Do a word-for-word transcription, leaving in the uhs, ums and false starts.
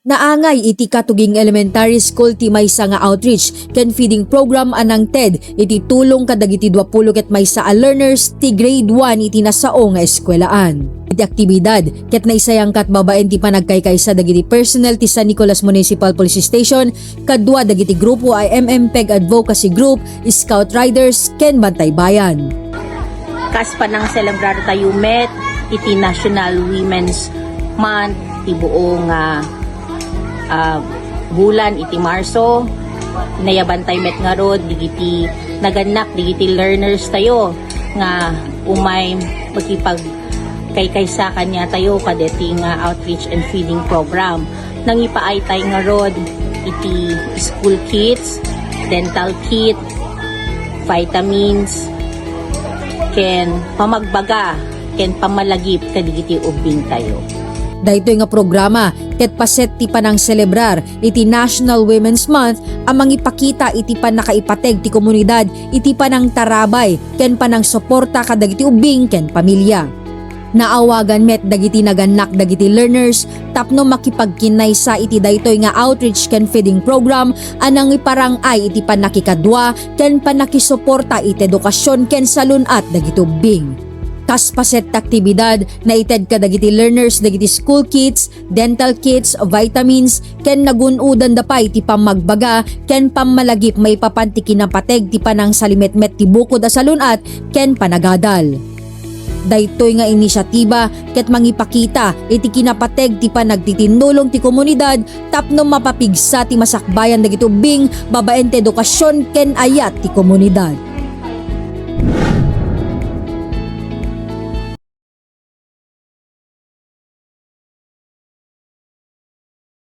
Naangay iti Katuging Elementary School ti maysa nga outreach ken feeding program a nangted iti tulong kadagiti duapulo ket maysa a learners ti grade one iti nasao nga eskuelaan. Iti aktibidad ket naisayangkat babaen ti panagkaykaysa dagiti personnel ti San Nicolas Municipal Police Station kadua dagiti grupo a M M Peg Advocacy Group, Scout Riders, ken Bantay Bayan. Kas panangselebrar tayo met iti National Women's Month, ti buo nga, ah, bulan iti Marso, nayaban tayo met ngarud digiti nagannak digiti learners tayo nga umay makipagkaykaysa kaniatayo kadeti nga outreach and feeding program. Nangipaay tayo ngarud iti school kits, dental kit, vitamins, ken pamagbaga ken pamalagip kadigiti ubbing tayo. Daytoy nga programa ket paset ti panangselebrar iti National Women's Month a mangipakita iti pannakaipateg ti komunidad iti panangtarabay ken panangsuporta kadagiti ubbing ken pamilia. Naawagan met dagiti nagannak dagiti learners tapno makipagkinaysa iti daytoy nga outreach ken feeding program a nangiparang-ay iti pannakikadua ken pannakisuporta iti edukasion ken salun-at dagiti ubbing. Kas paset ti aktibidad, naited kadagiti learners dagiti school kits, dental kits, vitamins, ken nagun-odanda pay ti pammagbaga ken pammalagip maipapan ti kinapateg ti panangsalimetmet ti bukod a salun-at ken panagadal. Daytoy nga inisiatiba ket mangipakita iti kinapateg ti panagtitinnulong ti komunidad tapno mapapigsa ti masakbayan dagiti ubbing babaen ti edukasion ken ayat ti komunidad.